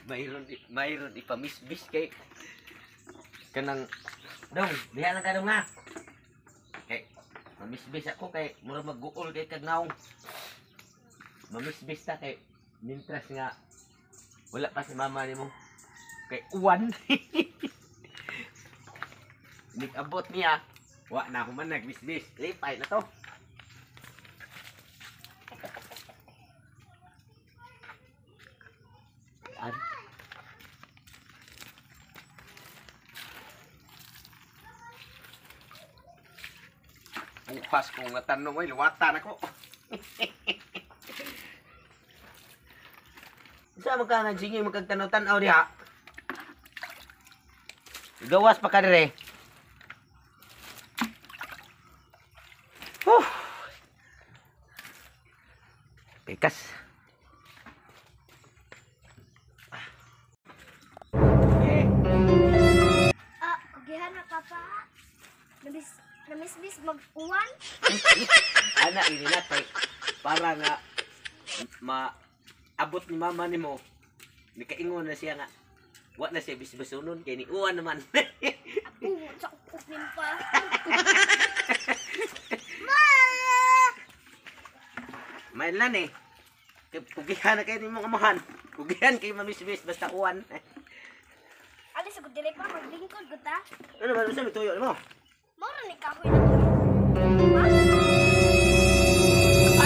Mayroon ipamisbis kay kanang dong, diha lang ka dong ha. Kay mamisbis ako kay mura magguol kay kag naong. Mamisbis ta kay mintras nga wala pa si mama nimo kay uwan. Nikabot niya, wa na ako man nagmisbis. Lipay na to. An bukas ko nga tanong ay luwatan ako. Sa man ka nga sige magkagtanaw-tanaw diha? Gawas pa ka dire. Whew. Pikas. Okay. Ah, kugihan na papa. Namismis mag-uwan. Ana ini na kay para nga maabot ni mama nimo. Nikaingon na siya nga wa na siya bisbisunon kay ni uwan naman. Ako, sa ukupin pa. Main lang eh. Kay pugihan na kayo ni mong amahan. Pugihan kay mamismis basta uwan. Alis ako dili pa maglingkod gud ta. Ano ba sa tuyo mo? Mora ni kahoy na to. Ha?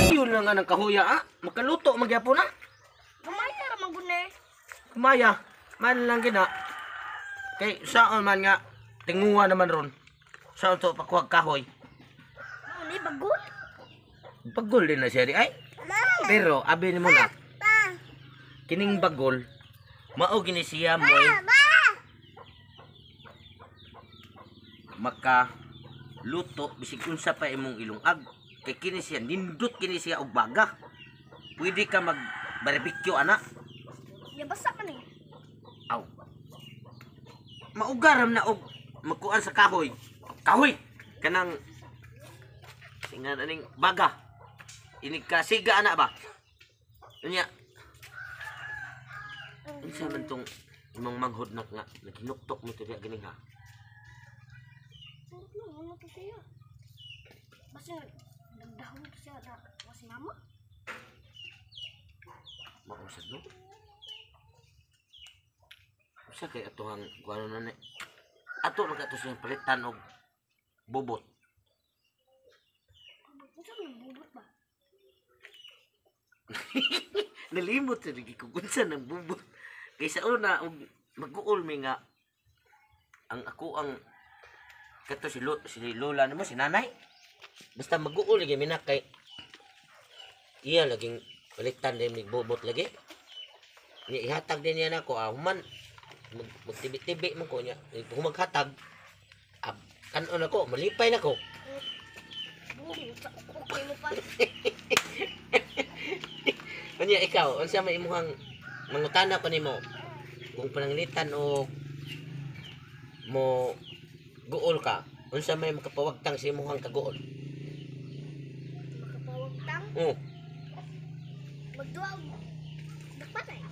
Ayun na nga ng kahuya ah. Makaluto magyapon na. Gamay ra man gud ni. Kumaya, man lang gina. Kay saan man nga tinguha naman ron. Saan to pakuhag kahoy? Mao ni bagol. Bagol din na siya di ay. Pero abi nimo na. Kining bagol mao gini siya moy maka luto bisig unsa pa imong ilungag kay kini siya nindot kini siya og baga. Pwede ka mag barbecue ana. Ya basa man ni. Aw. Maugaram na og magkuan sa kahoy. Kahoy kanang singan aning baga. Inig ka siga ana ba? Unya. Unsa man tong imong manghod na nga naghinuktok mo to diha ganing ha? Ano ano to siya? Basta nagdahon to siya na wa si mama. Mausad no? Usa kay ato ang kuano na ni. Ato lang ato siyang palitan og bobot. Unsa man bubot ba? Nalimot sa lagi kung unsa ng bubot. Kay sa una og mag-uol mi nga ang ako ang kato si, si lola nimo si nanay. Basta mag-uol lagi mi na kay iya laging palitan din mig bubot lagi. Ni ihatag din niya nako ah human magtibi-tibi man ko niya. Kung maghatag ah, kanon ako malipay nako. Sa ukupin mo pa. Kanya ikaw, unsa may imuhang mangutana pa nimo kung pananglitan o mo guol ka, unsa may makapawagtang sa imuhang kaguol? Makapawagtang. Oh. Magduwa og dakpanay.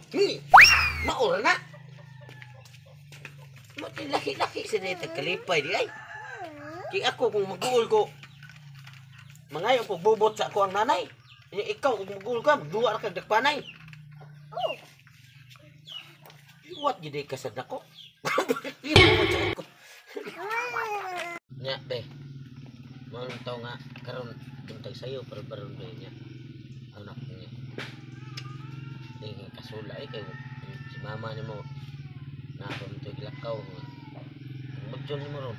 Maura na. Mo laki-laki sa nita kalipay di ay. Kay ako kung maguol ko, mangayo ko bubot sa ako ang nanay. Nya ikaw kung maguol ka, magduwa ra kag dakpanay. Oh, Iwat gid ka sa dako. Nya be. Mao to nga karon buntag sayo pero baron be nya. Anak niya. Di nga kasula eh kay si mama nimo na ako nito gilakaw nga. Ang nimo ron.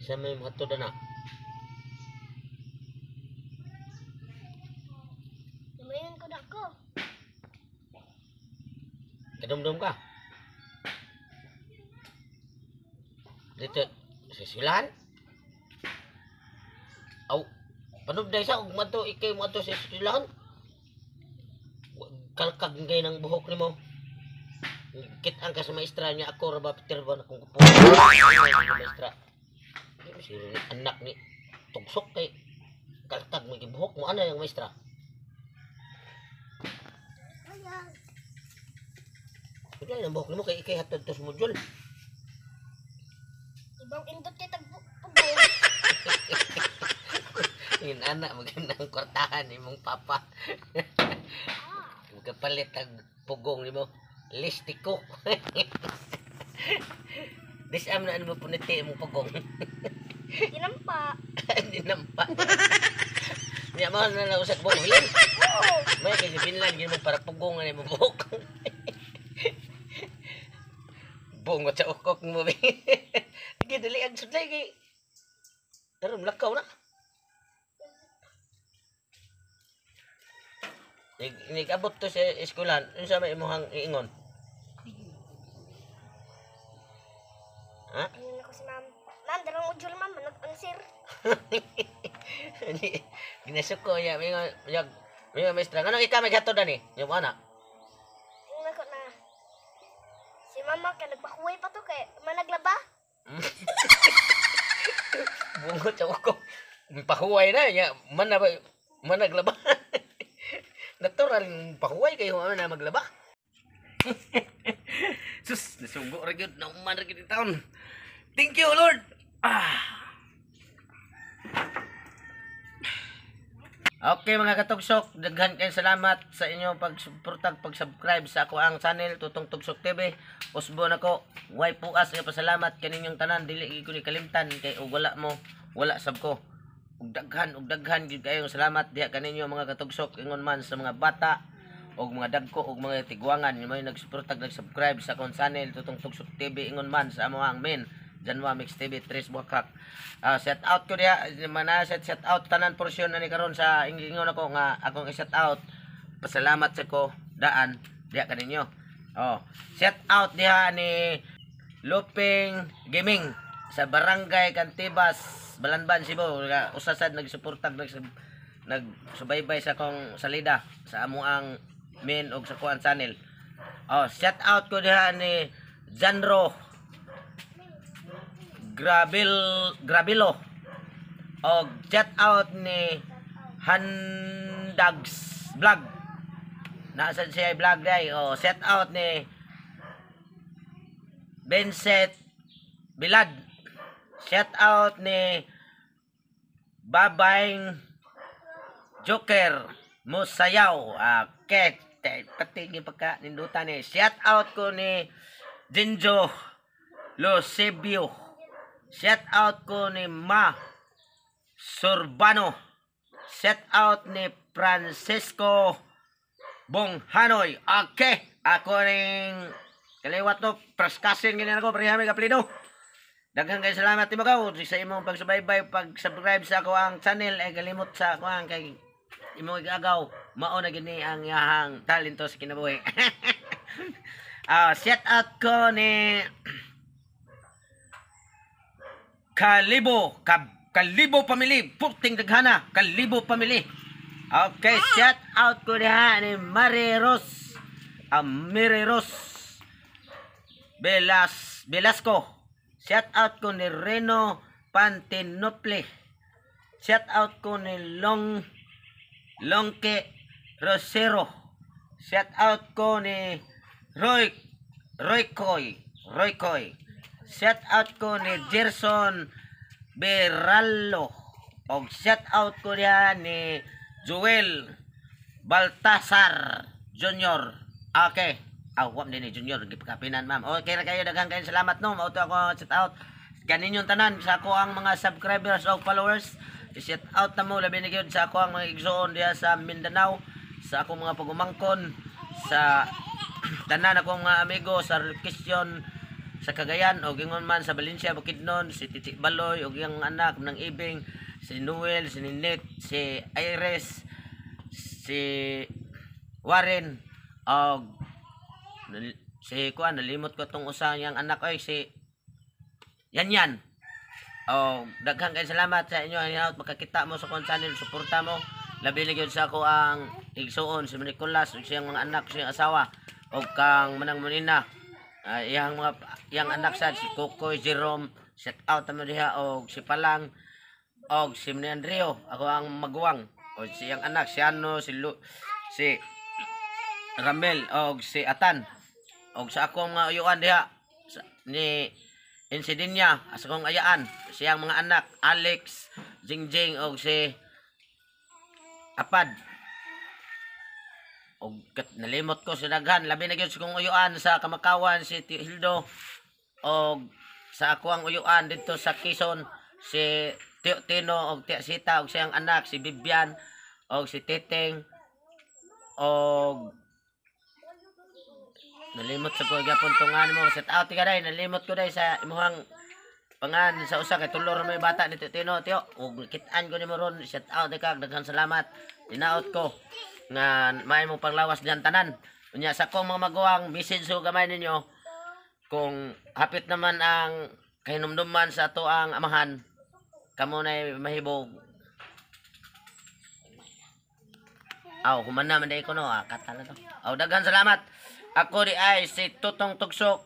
Sa may mahatod na. Lumayan ko na ako. Kadumdum ka. Dito sa silan. Aw, panubday sa ug madto ikay mo ato sa silan. Kalkag ngay ng buhok nimo. Kit-ang ka sa maestra niya ako ra ba Peter ba na kung kupo. Maestra. Ni anak ni tugsok kay kalkag mo buhok mo ana yung maestra. Pila ang buhok nimo kay ikay hatod to sa module. Ibang indot kay tagpugong. Yun ana magandang kwartahan imong papa. Magkapalit ang pugong nimo. Listiko. Disam na ano mo puniti imong pugong. Tinampa. Hindi nampa. Niya mo na lang usag buhok bilin. Oo. May kay binlan gid mo para pugong na imong buhok. Bungot sa ukok mo. Sige dali ang sudlay kay. Karon lakaw na. Nag-abot to sa eskwelahan, unsa may imong iingon? Ha? Ayun ako si ma'am. Ma'am, darang module ma'am. Nag-answer. Ginasuko niya, mingon, yag, mingon maestra, ngano ikaw maghatod ani? Yung ana. Tingnan ko na. Si mama kay nagpahuway pa to kay managlaba. Bungot sa uko. Pahuway na niya, man na ba man naglaba. Natural pahuway kayo man na maglaba. Sus, nasugo ra gyud na uman ra gyud taon. Thank you Lord. Ah. Okay mga katugsok, daghan kayong salamat sa inyong pagsuportag, pag-subscribe sa ako ang channel Tutong Tugsok TV. Usbo nako, way puas nga pasalamat kaninyong tanan, dili gyud ko ni kalimtan kay og wala mo, wala sab ko. Ug daghan gyud kayong salamat diha kaninyo mga katugsok, ingon man sa mga bata og mga dagko og mga tigwangan nga may nagsuportag, nag-subscribe sa akong channel Tutong Tugsok TV, ingon man sa amo ang main Janwa Mix TV Tres Buakak. Set out ko diha mana set set out tanan porsyon na ni karon sa ingon ako nga akong i-set out. Pasalamat sa ko daan diha kaninyo. Oh, set out diha ni Luping Gaming sa Barangay Cantibas, Balanban, Cebu. Usa sad nagsuportag nagsubaybay sa akong salida sa amo ang main og sa kuan channel. Oh, shout out ko diha ni Janro Grabil Grabilo og shout out ni Handags Vlog. Nasa siya vlog day. Oh, shout out ni Vincent Bilad. Shout out ni Babayng Joker Musayaw. Okay, pati yung pagka nindutan ni. Shout out ko ni Jinjo Losebio. Shout out ko ni Ma Surbano. Shout out ni Francisco Bonghanoy. Okay, ako ning kaliwat to, praskasin ganyan ako, parehami kaplido. Daghang kay salamat timo sa imong pagsubaybay, pag-subscribe sa ako ang channel ay kalimot sa ako ang kay imong igagaw mao na gini ang iyahang talento sa kinabuhi. Shout out ko ni Kalibo, Kalibo family, puting daghana, Kalibo family. Okay, shout out ko diha ni Mariros, Mariros Velasco. Shout out ko ni Reno Pantinople. Shout out ko ni Longke Rosero. Shout out ko ni Roy Roy Koy. Shout out ko ni Gerson Berallo. Og shout out ko diha ni Joel Baltasar Jr. Okay. Ah, wam din ni Junior gipakapinan ma'am. Okay ra kayo, daghang kayo salamat no. Mao to ako shout out kaninyong tanan sa ako ang mga subscribers o followers. I-shout out na mo labi na gyud sa ako ang mga igsoon diha sa Mindanao, sa akong mga pagumangkon, sa tanan akong mga amigo sa Quezon, sa Cagayan o gingon man sa Valencia, Bukidnon, si Titi Baloy o iyang anak ng Ibing, si Noel, si Ninit, si Iris, si Warren og si kuan, nalimot ko tong usa niyang anak oy, si Yan Yan. Oh, daghang kay salamat sa inyo ang makakita mo sa akong channel, suporta mo. Labi na gyud sa ako ang igsuon si Nicolas ug siyang mga anak, siyang asawa ug kang Manang Monina. Iyang mga iyang anak sad si Kokoy, Jerome, shout out mo diha og si Palang og si Andreo, ako ang maguwang. O siyang anak si ano si Lu, si Ramel og si Atan. Og sa akong mga uyuan diha sa, ni Insidinya, sa akong ayaan, siyang mga anak Alex, Jingjing og si Apad. Og nalimot ko sa daghan, labi na gyud sa akong uyuan sa Kamakawan si Tio Hildo og sa ako ang uyuan didto sa Quezon si Tio Tino og Tia Sita og siyang anak si Bibian og si Titing og nalimot sa ko gyapon tungan mo. Set out ka day, nalimot ko day sa imuhang pangan sa usa kay tulor may bata ni Tio Tino. Tio, og kit-an ko nimo ron, shout out ka, daghan salamat. Tinaot ko nga may mong panglawas diyan tanan. Unya sa akong mga maguwang, message ko gamay ninyo kung hapit naman ang kahinumduman sa ato ang amahan, kamo na mahibog. Aw, human na man ko no, ah, kata na to. Aw, daghan salamat. Ako di ay si Tutong Tugsok.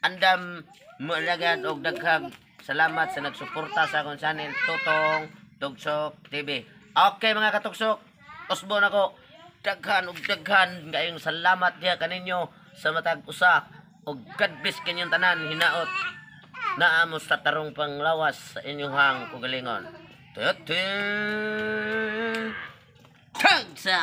Andam moalagad og daghang salamat sa nagsuporta sa akong channel Tutong Tugsok TV. Okay mga katugsok, usbon ako. Daghan og daghan kayong salamat diha kaninyo sa matag usa og God bless kanyang tanan. Hinaot naa mo sa tarong panglawas sa inyong kugalingon. Tutin! Tagsa!